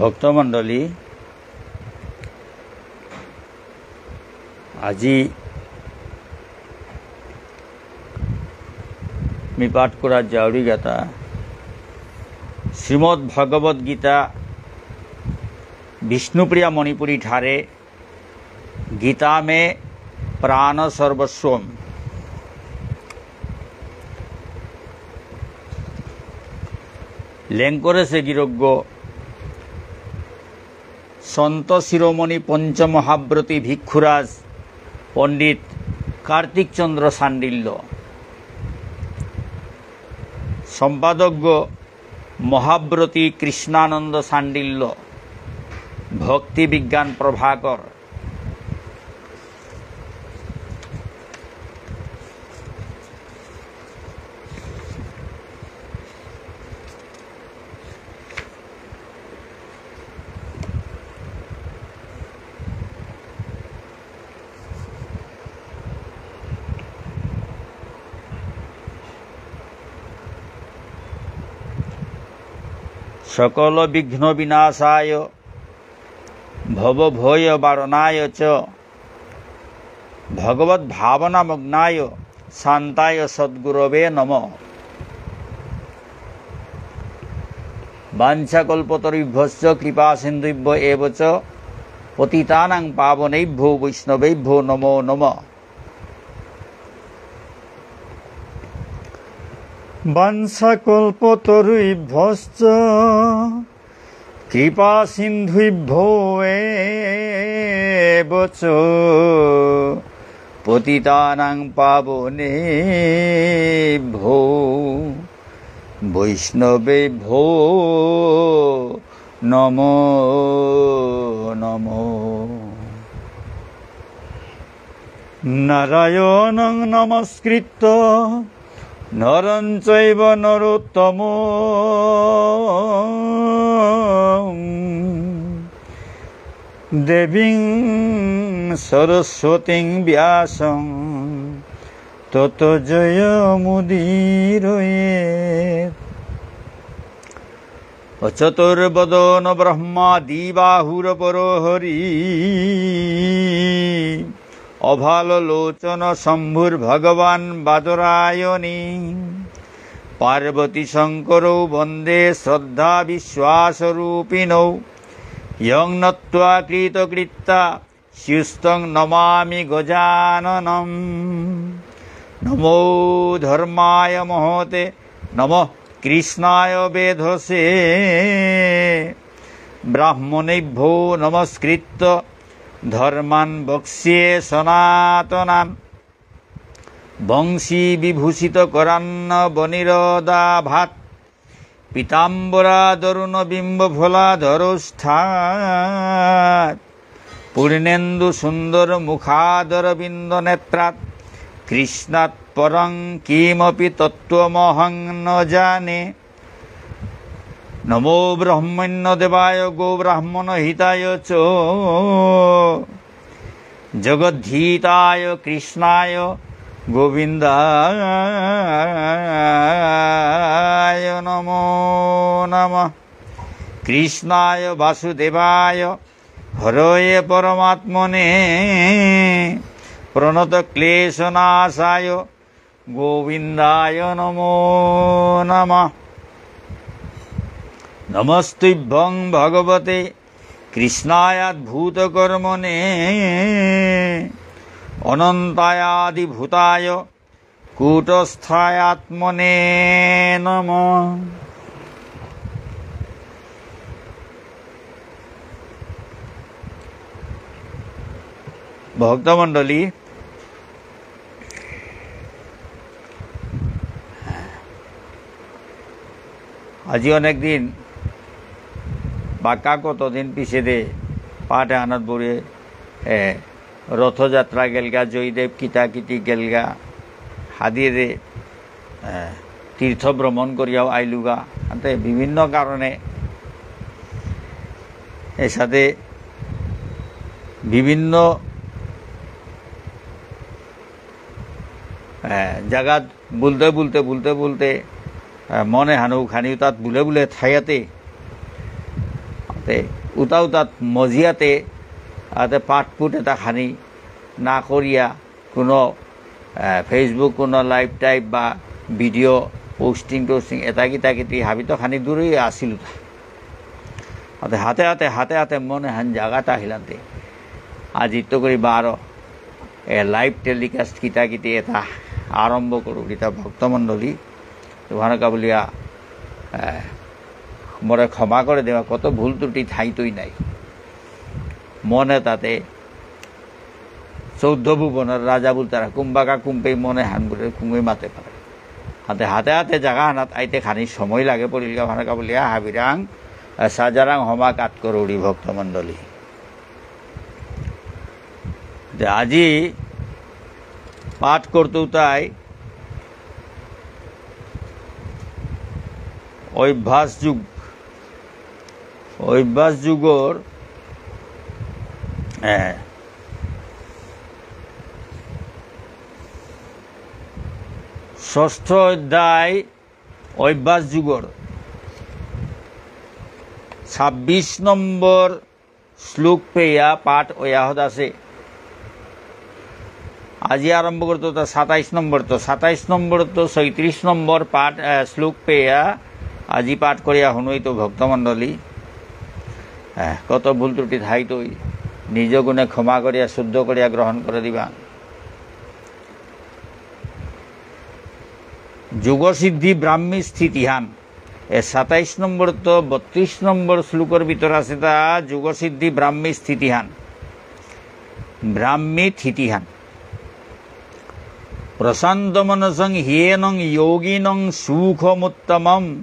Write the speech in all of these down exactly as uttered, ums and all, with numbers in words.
ভক্তমণ্ডলী, আজি মি পাঠ করা যাউরি গাথা শ্রীমদ্ ভগবত গীতা বিষ্ণুপ্রিয়া মণিপুরী ঠারে গীতা মে প্রাণ সর্বস্বম। লেংকরেসে গিরকগ সন্ত শিরোমণি পঞ্চমহাব্রতী ভিক্ষুরাজ পণ্ডিত কার্তিক চন্দ্র শাণ্ডিল্য। সম্পাদকগ মহাব্রতী কৃষ্ণানন্দ শাণ্ডিল্য, ভক্তি বিজ্ঞান প্রভাকর। সকল বিঘ্ন বিনাশায় ভব ভয় বারণায় চ ভগবত ভাবনা মগ্নায় শান্তায় সদ্গুরবে নম। বাঞ্ছাকল্পতরুভ্যশ্চ কৃপা সিন্ধুভ্য এব চ পতিতানাং পাবনেভ্যো বৈষ্ণবেভ্যো নমো নমঃ। বাঞ্ছাকল্পতরুভ্যশ্চ কৃপা সিন্ধুভ্যো এব চ পতিতানাং পাবনেভ্যো বৈষ্ণবেভ্যো নমো নমঃ। নারায়ণং নমস্কৃত্য নরং চৈব নরোত্তমম। দেবীং সরস্বতীং ব্যাসং ততো জয়মুদীরয়েৎ। অচতুর্বদন ব্রহ্মা দ্বিবাহুরপর হরি। অভাল লোচন শম্ভুর ভগবান বাদরায়ণী। পার্বতী শঙ্করৌ বন্দে শ্রদ্ধা বিশ্বাস রূপিণৌ। যং নত্বা কৃতকৃত্যা স্যুস্তং নমামি গজাননম। নমো ধর্মায় মহতে নমঃ কৃষ্ণায় বেধসে। ব্রাহ্মণেভ্যো নমস্কৃত্য ধর্মান বক্ষ্যে সনাতনান। বংশী বিভূষিত করান্ন বনিরদাভাত। পীতাম্বরাদরুণবিম্বফলাধরোষ্ঠাৎ। পূর্ণেন্দু সুন্দর মুখাদরবিন্দ নেত্রাৎ। কৃষ্ণাৎ পরং কিমপি তত্ত্বমহং ন জানে। নমো ব্রহ্মণ্য দেবায় গো ব্রাহ্মণ হিতায় চ। জগদ্ধিতায় কৃষ্ণায় গোবিন্দায় নমো নমঃ। কৃষ্ণায় বাসুদেবায় হরয়ে পরমাত্মনে। প্রণত ক্লেশ নাশায় গোবিন্দায় নমো নমঃ। নমস্তুভ্যং ভগবতে কৃষ্ণায় অদ্ভুতকর্মণে। অনন্তায় আদিভূতায় কূটস্থায়াত্মনে নমঃ। ভক্তমণ্ডলী, আজি অনেক দিন, বাক্কা কতদিন পিছেদে পাঠ আহানাত বরে, এ, রথযাত্রা গেলগা, জয়দেব কিতা কিতি গেলগা, হাদিয়ে, এ, তীর্থ ভ্রমণ করিয়াও আইলুগা। আনতে বিভিন্ন কারণে এসাদে বিভিন্ন, এ, জাগাত বুলতে বুলতে, বুলতে বুলতে, এ, মনে হানু খানিও তাত বুলে বুলে থাইয়াতে তে উতা উতাত মজিয়াতে আতে পাঠপুট এতা খানি না করিয়া কোনো, আহ, Facebook কোনো live টাইপ বা video posting টোস্টিং এতা কিতা কিতি হাবিত খানি দূরেই আসিল উতা। আতে হাতে হাতে, হাতে হাতে মনে হান জাগাত আহিলাতে। আজি তো করি বারো, এ, live telecast কিতা কিতি এতা আরম্ভ করুরিতা ভক্তমণ্ডলী। তোমার কাবুলিয়া, এ, মোরে ক্ষমা করে দেবা, কত ভুল ত্রুটি থাইতই নাই। মনে তাতে চৌদ্দ ভুবনর রাজা বুলতারা কুম্বাকা কুম্পেই মনে হান বুলে কুঙ্গই মাতে পারে। হাতে হাতে হাতে জাগা হানাত আইতে খানি সময় লাগে পড়িলগা ভানা কাবুলিয়া হাবিরাং, আহ, সাজারাং হমা কাত করুরি ভক্তমণ্ডলী। যে আজি পাঠ করতু তাই অভ্যাস যোগ, অভ্যাস যোগর, এ, ষষ্ঠ অধ্যায় অভ্যাস যোগর ছাব্বিশ নম্বর শ্লোক পেয়া পাঠ অয়াহত আছে। আজি আরম্ভ করতো তা সাতাইশ নম্বর তো, সাতাইশ নম্বর তো ছয়ত্রিশ নম্বর পাঠ, আহ, শ্লোক পেয়া আজি পাঠ করিয়া হুনুই তো ভক্তমণ্ডলী। আহ, কত ভুল ত্রুটি থাইতই, নিজ গুণে ক্ষমা করিয়া শুদ্ধ করিয়া গ্রহণ করে দিবা। যোগসিদ্ধি ব্রাহ্মী স্থিতিহান। এ সাতাইশ নম্বর তো বত্রিশ নম্বর শ্লোকর ভিতর আছে তা যোগসিদ্ধি ব্রাহ্মী স্থিতিহান। ব্রাহ্মী স্থিতিহান। প্রশান্তমনসং হ্যেনং যোগিনং সুখমুত্তমম।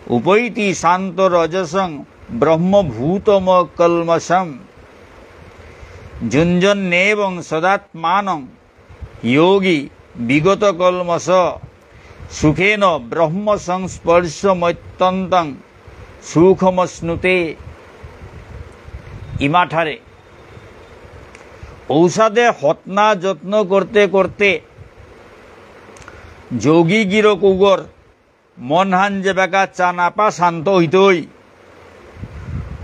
উপৈতি শান্তরজসং ব্রহ্মভূতমকল্মষম। যুঞ্জন্নেবং সদাত্মানং যোগী বিগতকল্মষ। সুখেন ব্রহ্মসংস্পর্শমত্যন্তং সুখমশ্নুতে। ইমাঠারে ঔসাদে হতনা যত্ন করতে করতে যোগী গিরক উগর মনহান যেবাকা চানাপা শান্ত হইতই,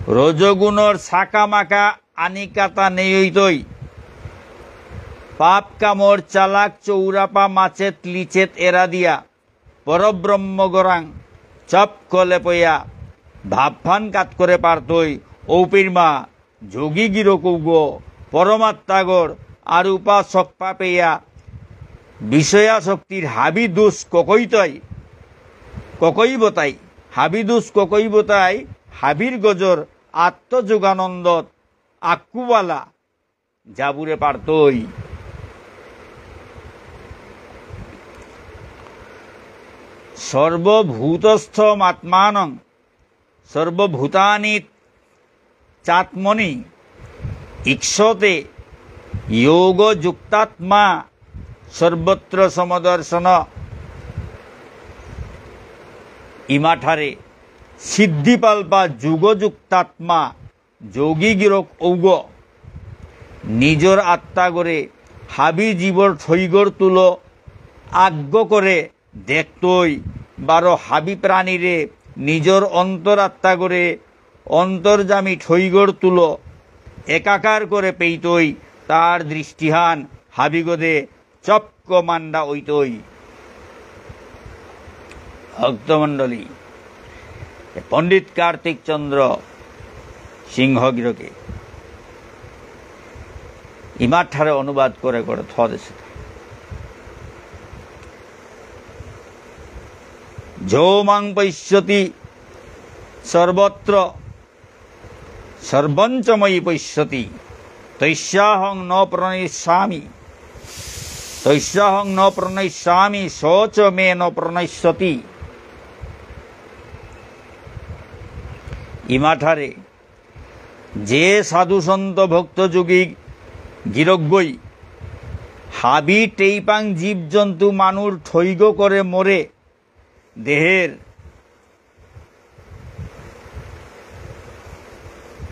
রজগুণর সাকামাকা আনিকাতা নেই হইতই, পাপ কামর চালাক চৌরাপা মাচেত লিচেত এরা দিয়া পরব্রহ্মগরাং চপ কলে পয়া ভাবফান কাত করে পারতই। ঔপিরমা যোগী গিরকৌগ পরমাত্মাগর আর উপাসক পাপেয়া বিষয়াসক্তির হাবি দোষ ককৈতই, ককৈবতাই, হাবি দোষ ককৈবতাই হাবির গজর আত্মযোগানন্দত আকুবালা জাবুরে পারতই। সর্বভূতস্থমাত্মানং সর্বভূতানি চাত্মনি ঈক্ষতে যোগযুক্তাত্মা সর্বত্র সমদর্শন। ইমাঠারে সিদ্ধিপালপা যোগযুক্তাত্মা যোগী গিরক ঔগ নিজর আত্মাগরে হাবি জীবর ঠৈগর তুলো আজ্ঞ করে দেখতই, বারো হাবি প্রাণীরে নিজর অন্তরাত্মাগরে অন্তর্যামী ঠৈগর তুলো একাকার করে পেইতই, তার দৃষ্টিহান হাবিগদে চপক মান্ডা ঐতই। ভক্তমণ্ডলী, পণ্ডিত কার্তিক চন্দ্র সিংহ গিরকে ইমাঠারে অনুবাদ করে করে থদেসে। যো মাং পশ্যতি সর্বত্র সর্বঞ্চ ময়ি পশ্যতি, তস্যাহং ন প্রণশ্যামি, তস্যাহং ন প্রণশ্যামি, স চ মে ন প্রণশ্যতি। ইমাঠারে যে সাধু সন্ত ভক্ত যোগী গিরকগই হাবি টেইপাং জীবজন্তু মানুর ঠৈগ করে মরে দেহের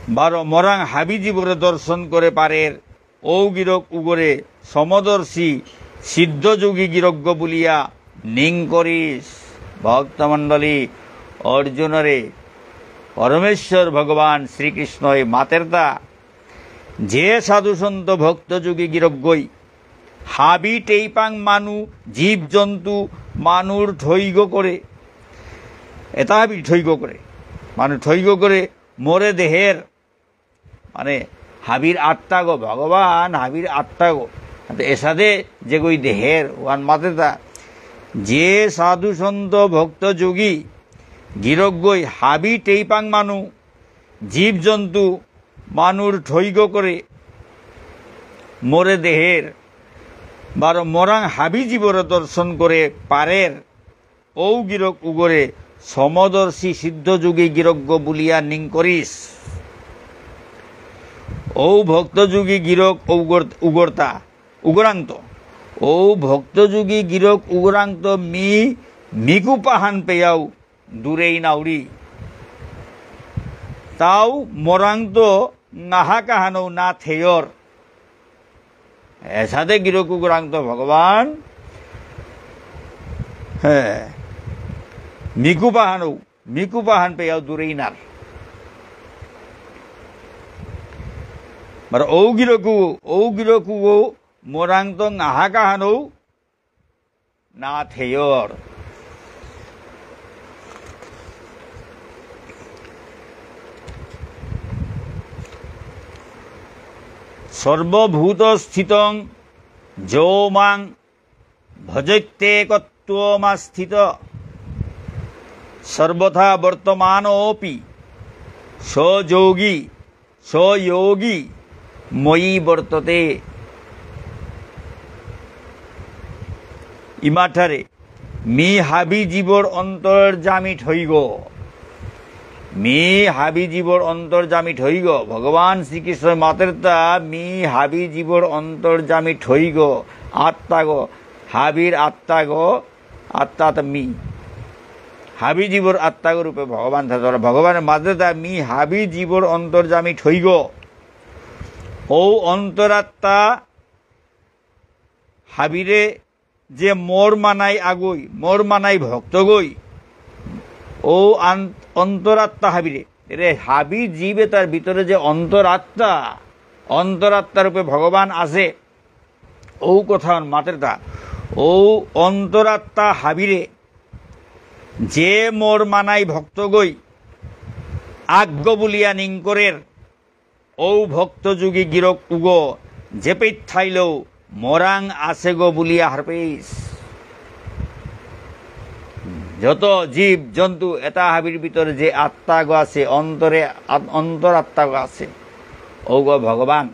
বারো মরাং হাবি জীবরে দর্শন করে পারের ঔ গিরক উগরে সমদর্শী সিদ্ধযোগী গিরকগ বুলিয়া নিং করিস। ভক্তমণ্ডলী, অর্জুনরে পরমেশ্বর ভগবান শ্রীকৃষ্ণই মাতেরতা, যে সাধু সন্ত ভক্ত যোগী গিরকগই হাবি টেইপাং মানু, জীব জন্তু মানুর ঠৈগ করে, এতা হাবি ঠৈগ করে, মানু ঠৈগ করে মোরে দেহের, মানে হাবির আত্মাগো, ভগবান হাবির আত্মাগো। তো এসাদে যেগই দেহের, ওহান মাতেরতা, যে সাধু সন্ত ভক্ত যোগী গিরকগই হাবি টেইপাং মানু, জীব জন্তু মানুর ঠৈগ করে মোরে দেহের, বারো মোরাং হাবি জীবর দর্শন করে পারের, ঔ গিরক উগরে সমদর্শী সিদ্ধ যোগী গিরকগ বুলিয়া নিংকরিস। ঔ ভক্ত যোগী গিরক উগর-, উগরতা, উগরাংত। ঔ ভক্ত যোগী গিরক উগরাংত মি মিকুপাহান পেয়াও দূরেই নাউরি। তাও মোরাংত নাহাকাহানৌ না থেয়র। এসাদে গিরকু গরাংত ভগবান, হ্যাঁ, মিকুপাহানৌ, মিকুপাহান পেয়াও দূরেই নার। বারো ঔ গিরকু, ঔ গিরকু মোরাংত নাহাকাহানৌ না থেয়র। সর্বভূতস্থিতং যো মাং ভজত্যেকত্বমাস্থিত। সর্বথা বর্তমানোপি স যোগী স যোগী ময়ি বর্ততে। ইমাঠারে মি হাবি জীবর অন্তর্যামী ঠৈগ। মি হাবি জীবর অন্তর্যামী ঠৈগ। ভগবান শ্রীকৃষ্ণ মাতেরতা মি হাবি জীবর অন্তর্যামী ঠৈগ। আত্মাগ, হাবির আত্মাগ, আত্মাত মি। হাবি জীবর আত্মাগ রূপে ভগবান থাকতরা। ভগবানে মাতেরতা মি হাবি জীবর অন্তর্যামী ঠৈগ। ঔ অন্তরাত্মা হাবিরে যে মোর মানাই আগই, মোর মানাই ভক্তগই, ঔ আন-, অন্তরাত্মা হাবিরে। এরে হাবি জীব এতার ভিতরে যে অন্তরাত্মা, অন্তরাত্মা রূপে ভগবান আছে, ঔ কথা মাতেরতা, ঔ অন্তরাত্মা হাবিরে যে মোর মানাই ভক্তগই আগ বুলিয়া নিংকরের, ঔ ভক্ত যোগী গিরক উগ যেপেইত থাইলেও মোরাং আছেগ বুলিয়া হারপেইস। যত জীব জন্তু এতা হাবির ভিতরে যে আত্মাগ আছে, অন্তরে আত-, অন্তরাত্মাগ আছে, ঔগ ভগবান।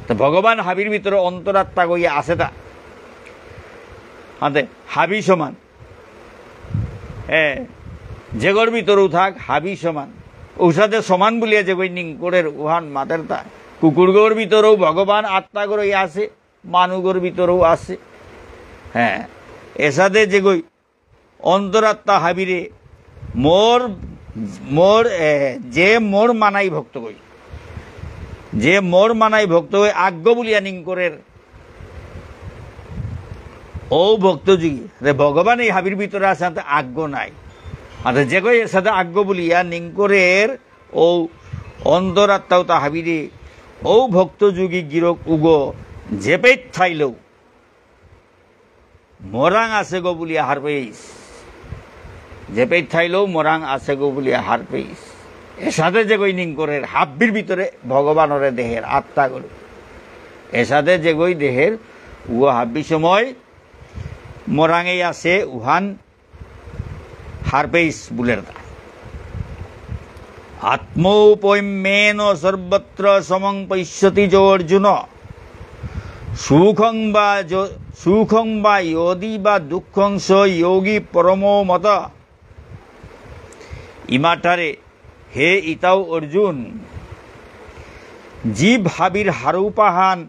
তো ভগবান হাবির ভিতরে অন্তরাত্মাগ ইয়া আছে তা। হাতে হাবি সমান। এ, যেগর ভিতরেও থাক, হাবি সমান। ঔসাদে সমান বুলিয়া যেগই নিংকরের উহান মাতেরতা। কুকুরগর ভিতরেও ভগবান আত্মাগরই আছে, মানুগর ভিতরেও আছে। হ্যাঁ, এসাদে যেগই অন্তরাত্মা হাবিরে মোর, মোর, এ, যে মোর মানাই ভক্তগই, যে মোর মানাই ভক্তগই আগ বুলিয়া নিংকরের, ঔ ভক্ত যোগী, তে ভগবান এই হাবির ভিতরে আছে, আনতে আগ নাই। আনতে যেগই এসাদে আগ বুলিয়া নিংকরের, ঔ অন্তরাত্মা উতা হাবিরে, ঔ ভক্ত যোগী গিরক উগ, যেপেইত থাইলেও, মোরাং আছেগ বুলিয়া হারপেইস। যেপেইত থাইলেও মোরাং আছেগ বুলিয়া হারপেইস। এসাদে যেগই নিংকরের, হাব্বির ভিতরে ভগবানরে দেহের, আত্মাগরে। এসাদে যেগই দেহের, উগ হাব্বি সময় মোরাঙেই আছে, উহান হারপেইস বুলেরতা। আত্মৌপম্যেন সর্বত্র সমং পশ্যতি যো অর্জুন। সুখং বা য-, সুখং বা যদি বা দুঃখং স যোগী পরমো মত। ইমাঠারে, হে ইতাও অর্জুন, জীব হাবির হারৌপাহান,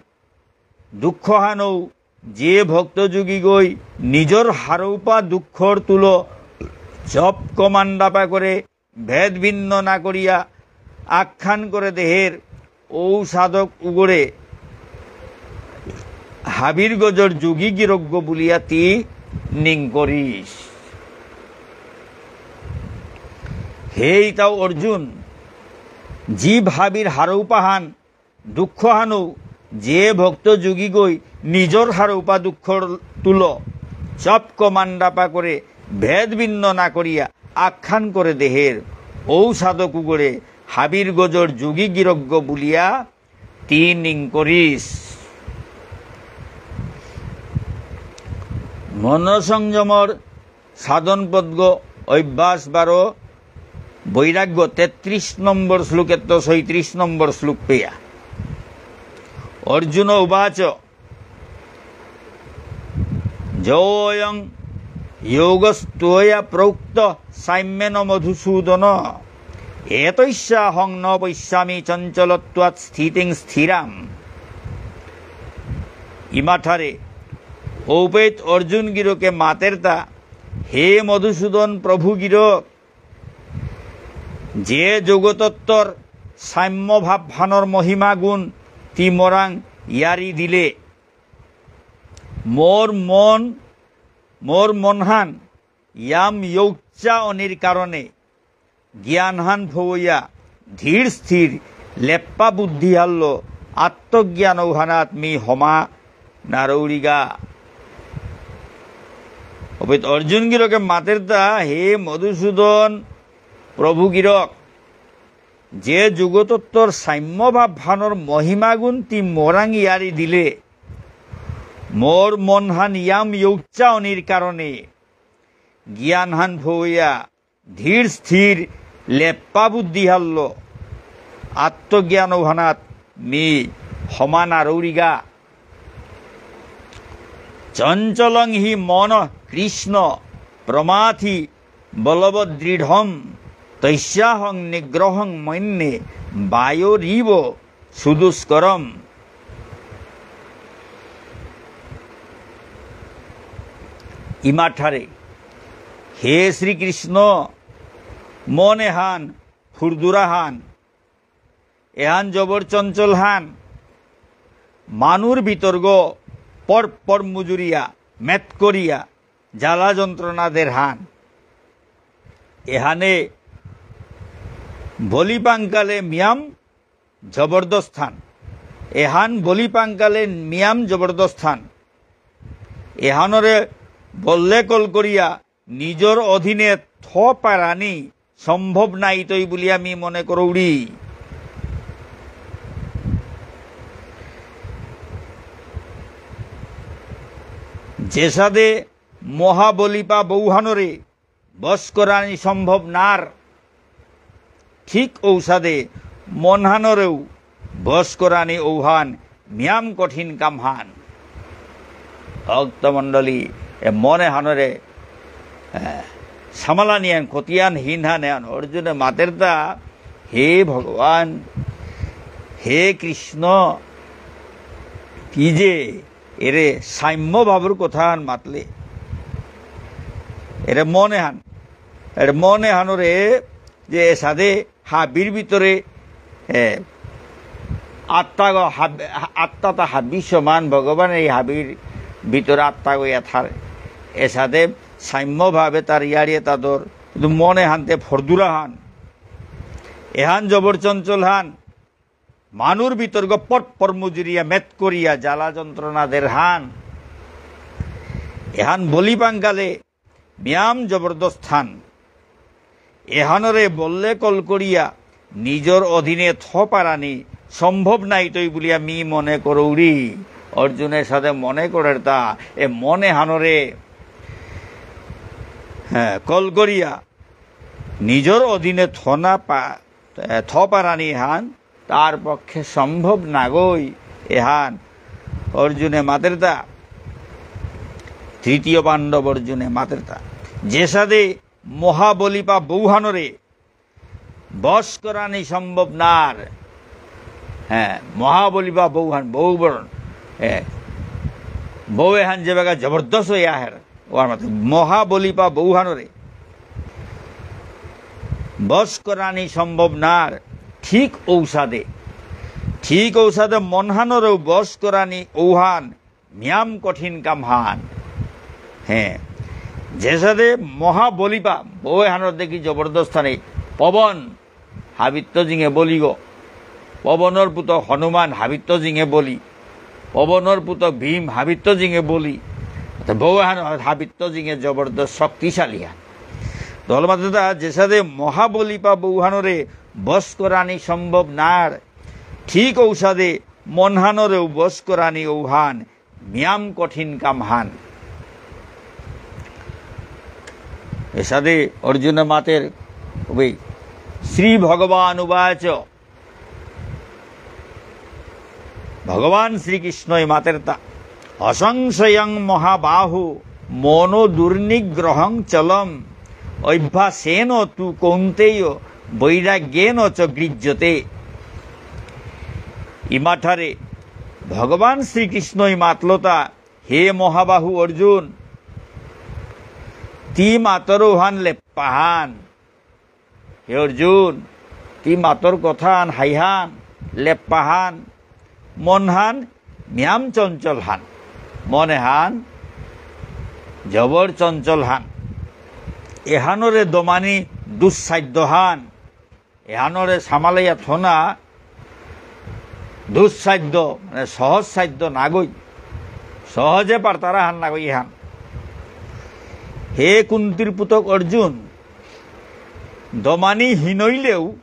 দুঃখহানৌ, যে ভক্ত যোগীগই নিজর হারৌপা দুঃখর তুলো জপ কমান্ডাপা করে ভেদ ভিন্ন না করিয়া আখ্যান করে দেহের ঔ সাধক উগরে হাবির গজর যোগী গিরকগ বুলিয়া তি নিংকরিস। এই তাও অর্জুন, জীব হাবির হারৌপাহান দুঃখহানৌ যে ভক্ত যোগীগই নিজর হারৌপা দুঃখর তুল, চপক মান্ডাপা করে ভেদ ভিন্ন না করিয়া আখ্যান করে দেহের, ঔ সাধক উগরে হাবির গজর যোগী গিরকগ বুলিয়া তি নিংকরিস। মন সংযমর সাধন পদগ অভ্যাস বারো, বৈরাগ্য তেত্রিশ নম্বর শ্লোকেত্ত ছয়ত্রিশ নম্বর শ্লোক পেয়া। অর্জুন উবাচ, যোঽয়ং যোগস্ত্বয়া প্রোক্ত সাম্যেন মধুসূদন। এতস্যাহং ন পশ্যামি চঞ্চলত্বাৎ স্থিতিং স্থিরাম। ইমাঠারে ঔপেত অর্জুন গিরকে মাতেরতা, হে মধুসূদন প্রভু গিরক, যে যোগতত্ত্বর সাম্য ভাবহানর মহিমা গুণ তি মোরাং ইয়ারি দিলে, মোর মন, মোর মনহান ইয়াম য়ৌচ্চা অনির কারণে জ্ঞানহান ফৌয়া ধীর স্থির লেপ্পা বুদ্ধি হাল্ল আত্মজ্ঞান ঔহানাত মি হমা নারৌরিগা। অপিত অর্জুন গিরকে মাতেরতা, হে মধুসূদন প্রভু গিরক, যে যোগতত্ত্বর সাম্য ভাবহানর মহিমাগুণ তি মোরাং ইয়ারি দিলে, মোর মনহান ইয়াম য়ৌচ্চা অনির কারণে জ্ঞানহান ফৌয়া ধীর স্থির লেপ্পা বুদ্ধি হাল্ল আত্মজ্ঞান ঔহানাত মি হমা নারৌরিগা। চঞ্চলং হি মন কৃষ্ণ প্রমাথি বলবদৃঢ়ম, তস্যাহং নিগ্রহং মন্যে বায়োরিব সুদুষ্করম। ইমাঠারে, হে শ্রীকৃষ্ণ, মন এহান ফুরদুরাহান, এহান জবর চঞ্চলহান, মানুর ভিতরগ পর পর মুজুরিয়া, মেত করিয়া, জ্বালা যন্ত্রণা দেরহান। এহানে বলি পাঙ্কালে মিয়াম জবরদস্ত হান। এহান বলি পাঙ্কালে মিয়াম জবরদস্ত হান। এহানরে বললে কল করিয়া নিজর অধীনে থ পারানি সম্ভব নাইতই বুলি আমি মনে করৌরি। যেসাদে মহাবলিপা বৌহানরে বশ করানি সম্ভব নার, ঠিক ঔসাদে মনহানরেও বশ করানি ঔহান মিয়াম কঠিন কামহান। ভক্তমণ্ডলী, এ মন এহানরে, এ, সামালানিয়ান কতিয়ান হিনহান এহান অর্জুনে মাতেরতা, হে ভগবান, হে কৃষ্ণ, কি যে এরে সাম্য ভাবর কথাহান মাতলে। এরে মন এহান, এরে মন এহানরে যে এসাদে হাবির ভিতরে, এ, আত্মাগ হাব-, আত্মাতা হাবি সমান, ভগবান এই হাবির ভিতরে আত্মাগ ইয়াথার। এসাদে সাম্য ভাবে তার ইয়ারিয়ে তাদর, কিন্তু মন এহানতে ফরদুরা হান। এহান জবর চঞ্চল হান। মানুর ভিতরগ পট পর মুজুরিয়া মেত করিয়া জ্বালা যন্ত্রণা দেরহান। এহান বলি পাঙ্গালে মিয়াম জবরদস্ত হান। এহানরে বললে কল করিয়া নিজর অধীনে থ পারানি সম্ভব নাইতই বুলিয়া মি মনে করৌরি। অর্জুনে সাদে মনে করের তা, এ মন এহানরে, হ্যাঁ, কল করিয়া নিজর অধীনে থ না পা-, এ, থ পারানি হান তার পক্ষে সম্ভব নাগই। এহান অর্জুনে মাতেরতা, তৃতীয় পাণ্ডব অর্জুনে মাতেরতা। যেসাদে মহাবলিপা বৌহানরে বশ করানি সম্ভব নার। হ্যাঁ, মহাবলিপা বৌহান, বৌ বরণ। হ্যাঁ, বৌ এহান যেবাকা জবরদস্ত হইয়া আহের। ওয়ার মাতে মহাবলিপা বৌহানরে বশ করানি সম্ভব নার। ঠিক ঔসাদে, ঠিক ঔসাদে মনহানরেও বশ করানি ঔহান নিয়াম কঠিন কামহান। হ্যাঁ, যেসাদে মহাবলিপা বৌ এহানর দেখি জবরদস্ত হানে পবন হাবিত্ত জিঙে বলি গো। পবনর পুতক হনুমান হাবিত্ত জিঙে বলি। পবনর পুতক ভীম হাবিত্ত জিঙে বলি। অর্থাৎ বৌহান হাবিত্ত জিঙে জবরদস্ত শক্তিশালী হান। দলমাত্রতা যেসাদে মহাবলী পা বৌহানরে বশ করানি সম্ভব নার, ঠিক ঔসাদে মনহানরেও বশ করানি ঔহান মিয়াম কঠিন কামহান। এসাদে অর্জুন মাতের, ওই শ্রী ভগবান উবাচ, ভগবান শ্রীকৃষ্ণই মাতের তা, অসংশয়ং মহাবাহু মনো দুর্নিগ্রহং চলম অভ্যাসেন তু কৌন্তেয় বৈরাগ্যেন চ গৃহ্যতে। ইমাঠারে ভগবান শ্রীকৃষ্ণই মাতলতা, হে মহাবাহু অর্জুন, তি মাতর ঔহান লেপ্পাহান। হে অর্জুন, তি মাতর কথাহান হাইহান, লেপ্পাহান, মনহান মিয়াম চঞ্চলহান। মন এহান জবর চঞ্চলহান। এহানরে দমানি দুঃসাধ্যহান। এহানরে সামালাইয়া থনা দুঃসাধ্য, মানে সহজ সাধ্য নাগই। সহজে পারতারা হান নাগই এহান। হে কুন্তির পুতক অর্জুন, দমানি হিনইলেও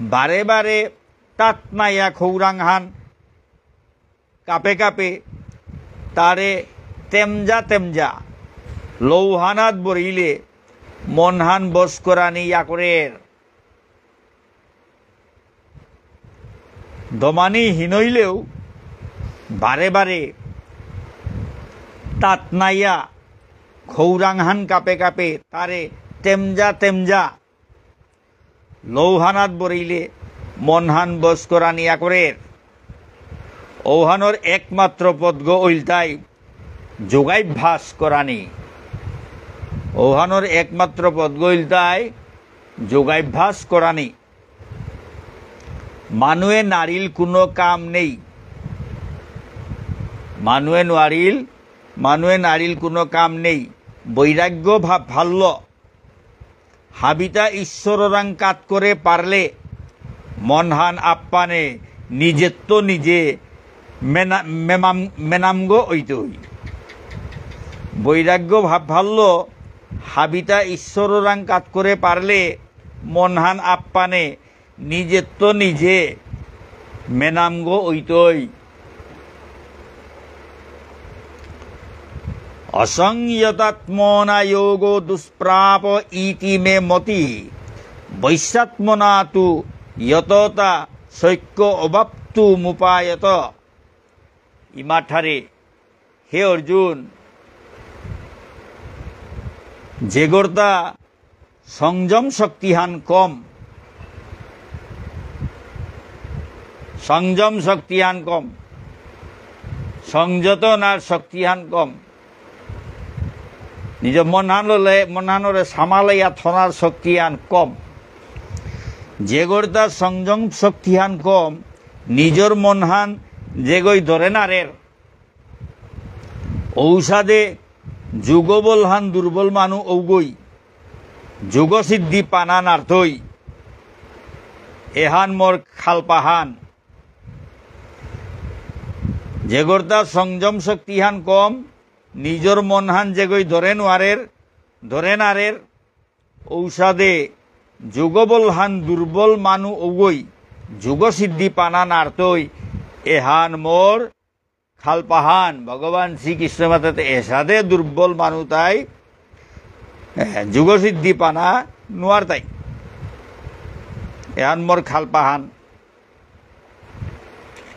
বারে বারে তাত নাইয়া খৌরাং হান কাপে কাপে তারে তেমজা তেমজা লৌহানাত বরিলে মনহান বস করানি ইয়া করের। দমানি হিনইলেও বারে বারে তাত নাইয়া খৌরাংহান কাপে কাপে তারে তেমজা তেমজা লৌহানাত বরিলে মনহান বস করানি ইয়া করের। ঔহানর একমাত্র পদগ ইলতাই যোগাভ্যাস করানি। ঔহানর একমাত্র পদগ ইলতাই যোগাভ্যাস করানি। মানুয়ে নারিল কোনো কাম নেই। মানুয়ে নারিল, মানুয়ে নারিল কোনো কাম নেই। বৈরাগ্য ভাব ভাল্য। হাবিতা ঈশ্বররাং কাত করে পারলে মনহান আপ্পানে নিজেত্ত নিজে মেনা-, মেমাম-, মেনামগ অইতই। বৈরাগ্য ভাব ভাল্য হাবিতা ঈশ্বররাং কাত করে পারলে মনহান আপ্পানে নিজেত্ত নিজে মেনামগ অইতই। অসংযতাত্মনা যোগো দুষ্প্রাপ ইতি মে মতিঃ। বশ্যাত্মনা তু যততা শক্য অবাপ্তুমুপায়তঃ। ইমাঠারে, হে অর্জুন, যেগর্তা সংযম শক্তিহান কম। সংযম শক্তিহান কম। সংযত নার শক্তিহান কম। নিজ মনহানলে, মনহানরে সামালাইয়া থনার শক্তিহান কম। যেগর্তা সংযম শক্তিহান কম, নিজর মনহান যেগই ধরে নারের, ঔসাদে যোগবলহান দুর্বল মানু ঔগই, যোগসিদ্ধি পানা নার্থই, এহান মোর খালপাহান। যেগর্তা সংযম শক্তিহান কম, নিজর মনহান যেগই ধরে নোয়ারের, ধরে নারের, ঔসাদে যোগবলহান দুর্বল মানু ঔগই, যোগসিদ্ধি পানা নার্থই, এহান মোর খালপাহান। ভগবান শ্রীকৃষ্ণ মাতাতে এসাদে দুর্বল মানু তাই, এ, যোগসিদ্ধি পানা নোয়ারতাই। এহান মোর খালপাহান।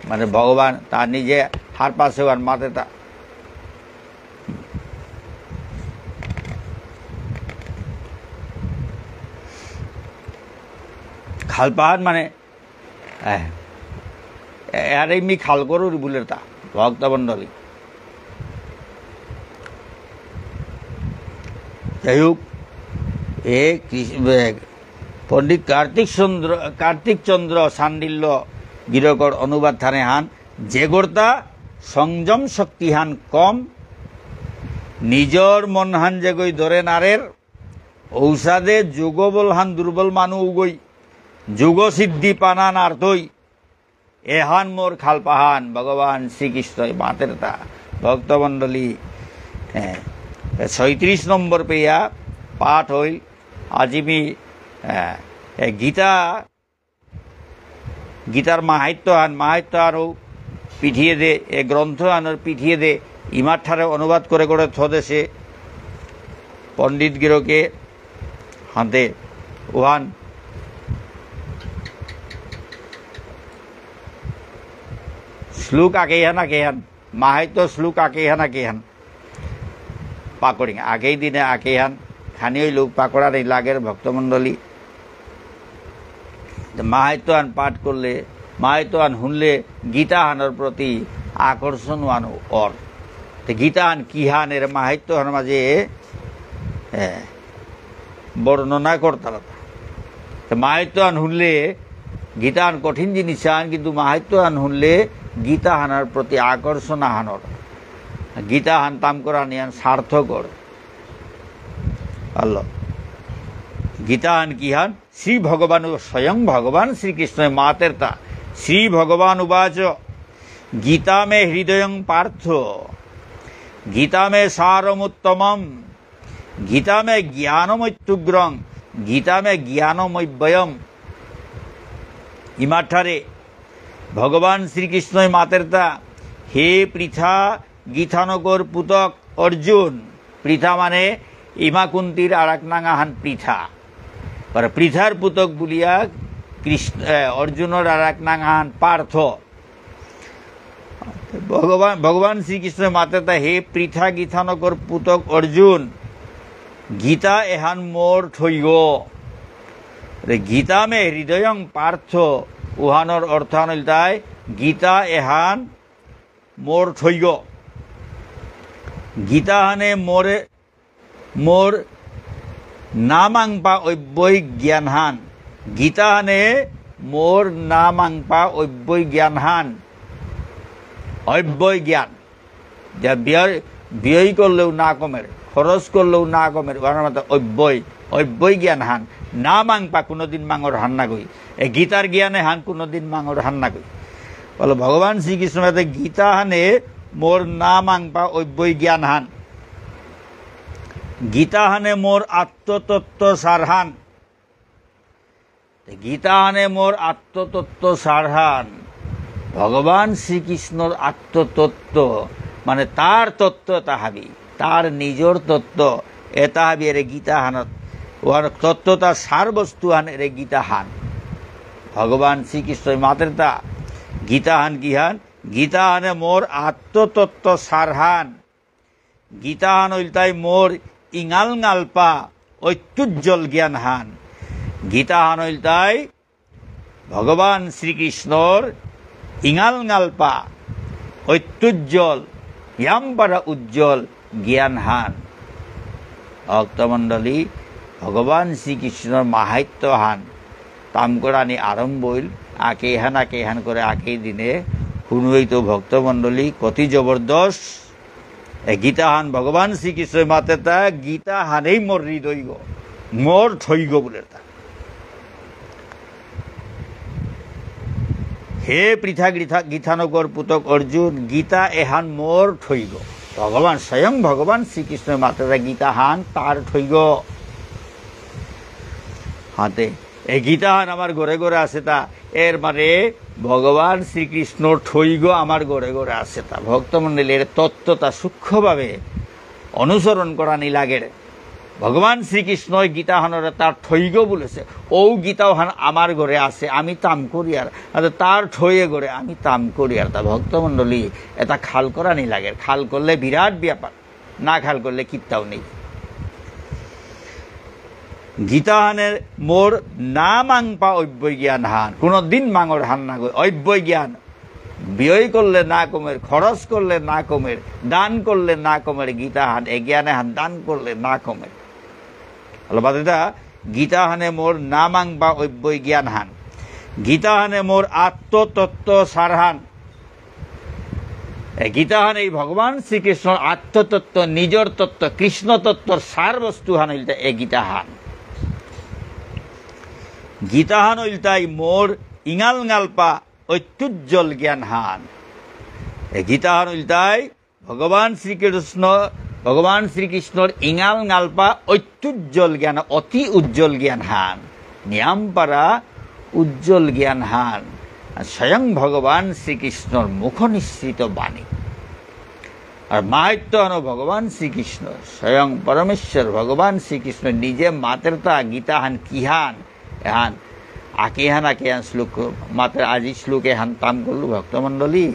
মানে ভগবান তা নিজে হারপাসে আর মাতে তা। খালপাহান মানে, এ, এ, আরে মি খাল করুরি বুলের তা, ভক্তমণ্ডলী। যাই হোক, এ কৃষ-, এ, পণ্ডিত কার্তিক চন্দ্র, কার্তিক চন্দ্র শাণ্ডিল্য গিরকর অনুবাদ থানে হান, যেগর্তা সংযম শক্তিহান কম, নিজর মনহান যেগই ধরে নারের, ঔসাদে যোগ বলহান দুর্বল মানু উগই, যোগ সিদ্ধি পানা নারতই, এহান মোর খালপাহান ভগবান শ্রীকৃষ্ণই মাতেরতা। ভক্তমণ্ডলী, এ, ছয়ত্রিশ নম্বর পেয়া পাঠ হইল। আজি মি, এ, এ, গীতা, গীতার মাহাত্ম্যহান, মাহাত্ম্যহানও পিঠিয়ে দে, এ গ্রন্থহানর পিঠিয়ে দে, ইমার ঠারে অনুবাদ করে করে থদেসে পণ্ডিত গিরকে। হাতে ওহান শ্লোক আকেহান আকেহান, মাহাত্ম্য শ্লোক আকেহান আকেহান পাকরিং। আগেই দিনে আকেহান খানি ওই লোক পাকড়া নেই লাগের ভক্তমণ্ডলী। তো মাহাত্ম্যহান পাঠ করলে, মাহাত্ম্যহান শুনলে গীতাহানর প্রতি আকর্ষণ আনো অর। তো গীতাহান কিহান এর মাহাত্ম্যহান মাঝে, এ, বর্ণনা করতারা। তো মাহাত্ম্যহান শুনলে গীতাহান কঠিন জিনিস আন, কিন্তু মাহাত্ম্যহান শুনলে গীতাহানর প্রতি আকর্ষণ আহানর। গীতাহান তাম করা নিয়ান সার্থকর। আল্লাহ। গীতাহান কিহান? শ্রী ভগবান, স্বয়ং ভগবান শ্রীকৃষ্ণ মাতেরতা। শ্রী ভগবান উবাচ, "গীতা মে হৃদয়ং পার্থ, গীতা মে সারমুত্তমম, গীতা মে জ্ঞানমত্যুগ্রং, গীতা মে জ্ঞানমব্যয়ম।" ইমাঠারে ভগবান শ্রীকৃষ্ণই মাতেরতা, হে পৃথা গীথানকর পুতক অর্জুন, পৃথা মানে ইমা কুন্তির আরাক নাঙাহান পৃথা। আর পৃথার পুতক বুলিয়া কৃষ্ণ, এ, অর্জুনর আরাক নাঙাহান পার্থ। ভগবান, ভগবান শ্রীকৃষ্ণ মাতেতা, হে পৃথা গীথানকর পুতক অর্জুন, গীতা এহান মোর থৈগ। রে গীতা মে হৃদয়ং পার্থ, উহানর অর্থান ইলতাই গীতা এহান মোর থৈগ। গীতাহানে মোরে, মোর না মাংপা অব্যয় জ্ঞানহান। গীতাহানে মোর না মাংপা অব্যয় জ্ঞানহান। অব্যয় জ্ঞান। যা ব্যয়, ব্যয় করলেও না কমের, খরচ করলেও না কমের, ওহানর মাতে অব্যয়, অব্যয় জ্ঞানহান। না মাংপা কোনোদিন মাঙর হান নাগই। এ গীতার জ্ঞান এহান কোনোদিন মাঙর হান নাগই। বলে ভগবান শ্রীকৃষ্ণ মাতে গীতাহানে মোর না মাংপা অব্যয় জ্ঞানহান। গীতাহানে মোর আত্মতত্ত্ব সারহান। তে গীতাহানে মোর আত্মতত্ত্ব সারহান। ভগবান শ্রীকৃষ্ণর আত্মতত্ত্ব, মানে তার তত্ত্ব এতা হাবি, তার নিজর তত্ত্ব এতা হাবি এরে গীতাহানত। ওহান তত্ত্ব তার সার বস্তুহান এরে গীতাহান। ভগবান শ্রীকৃষ্ণ মাতেরতা গীতাহান কিহান? গীতাহানে মোর আত্মতত্ত্ব সারহান। গীতাহান ইলতাই মোর ইঙাল ঙালপা অত্যুজ্জ্বল জ্ঞানহান। গীতাহান ইলতাই ভগবান শ্রীকৃষ্ণর ইঙাল ঙালপা অত্যুজ্জ্বল, ইয়ামপারা উজ্জ্বল জ্ঞানহান। ভক্তমণ্ডলী, ভগবান শ্রীকৃষ্ণর মাহাত্ম্যহান তাম করানি আরম্ভ হইল, আকেহান আকেহান করে আকেই দিনে হুনুইতো ভক্তমণ্ডলী, কতি জবরদস্ত। এ গীতাহান ভগবান শ্রীকৃষ্ণ মাতেতা, গীতাহানেই মোর হৃদয়গ, মোর থৈগ বুলেতা। হে পৃথা গীতা-, গীতানগর পুতক অর্জুন, গীতা এহান মোর থৈগ। ভগবান, স্বয়ং ভগবান শ্রীকৃষ্ণ মাতেতা গীতাহান তার থৈগ। হাতে এ গীতাহান আমার ঘরে ঘরে আছে তা, এর মানে ভগবান শ্রীকৃষ্ণর থৈগ আমার ঘরে ঘরে আছে তা। ভক্তমণ্ডলী, এর তত্ত্বতা সূক্ষ্মভাবে অনুসরণ করানি লাগের। ভগবান শ্রীকৃষ্ণই গীতাহানরে তার থৈগ বুলেছে। ঔ গীতাহান আমার ঘরে আছে, আমি তাম করি আর, আর তার থৈয়ে ঘরে আমি তাম করি আর। তা ভক্তমণ্ডলী, এতা খাল করানি লাগের। খাল করলে বিরাট ব্যাপার। না খাল করলে কিত্তাও নেই। গীতাহানে মোর না মাংপা অব্যয় জ্ঞান হান, কোনোদিন মাঙর হান না গই। অব্যয় জ্ঞান, ব্যয় করলে না কমের, খরচ করলে না কমের, দান করলে না কমের, গীতাহান, এ জ্ঞান এহান দান করলে না কমের। হলো বাদেদা, গীতাহানে মোর না মাংপা অব্যয় জ্ঞান হান, গীতাহানে মোর আত্মতত্ত্ব সারহান, এ গীতাহান এই ভগবান শ্রীকৃষ্ণর আত্মতত্ত্ব, নিজর তত্ত্ব, কৃষ্ণ তত্ত্বর সার বস্তুহান হইলতা এ গীতাহান। গীতাহান ইলতাই মোর ইঙাল ঙালপা অত্যুজ্জ্বল জ্ঞানহান। এ গীতাহান ইলতাই ভগবান শ্রীকৃষ্ণ, ভগবান শ্রীকৃষ্ণর ইঙাল ঙালপা অত্যুজ্জ্বল জ্ঞান, অতি উজ্জ্বল জ্ঞানহান। নিয়ামপারা উজ্জ্বল জ্ঞানহান। স্বয়ং ভগবান শ্রীকৃষ্ণর মুখ নিঃসৃত বাণী। আর মাহাত্ম্য হন ভগবান শ্রীকৃষ্ণ, স্বয়ং পরমেশ্বর ভগবান শ্রীকৃষ্ণ নিজে মাতেরতা গীতাহান কিহান, এহান, আকেহান আকেহান শ্লোক, মাত্র আজি শ্লোক এহান তাম করলু ভক্তমণ্ডলী।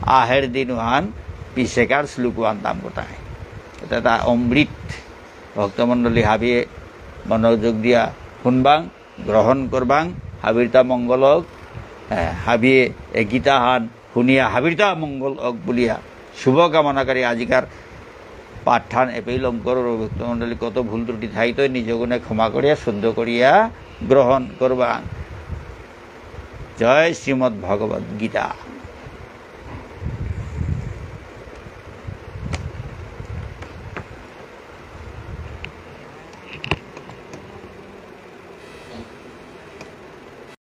আহের দিন হান পিছেকার শ্লোক হান তাম করতাই। এটা তা অমৃত। ভক্তমণ্ডলী হাবিয়ে মনোযোগ দিয়া শুনবাং, গ্রহণ করবাং, হাবিরতা মঙ্গল হোক। এ, হাবিয়ে এ গীতাহান শুনিয়া হাবিরতা মঙ্গল হোক বুলিয়া শুভকামনা করি আজিকার পাঠহান এপেই লম করো। ভক্তমণ্ডলী কত ভুল ত্রুটি থাইতো নিজ গুণে ক্ষমা করিয়া শুদ্ধ করিয়া গ্রহণ করবাং। জয় শ্রীমদ্ ভগবদ্ গীতা।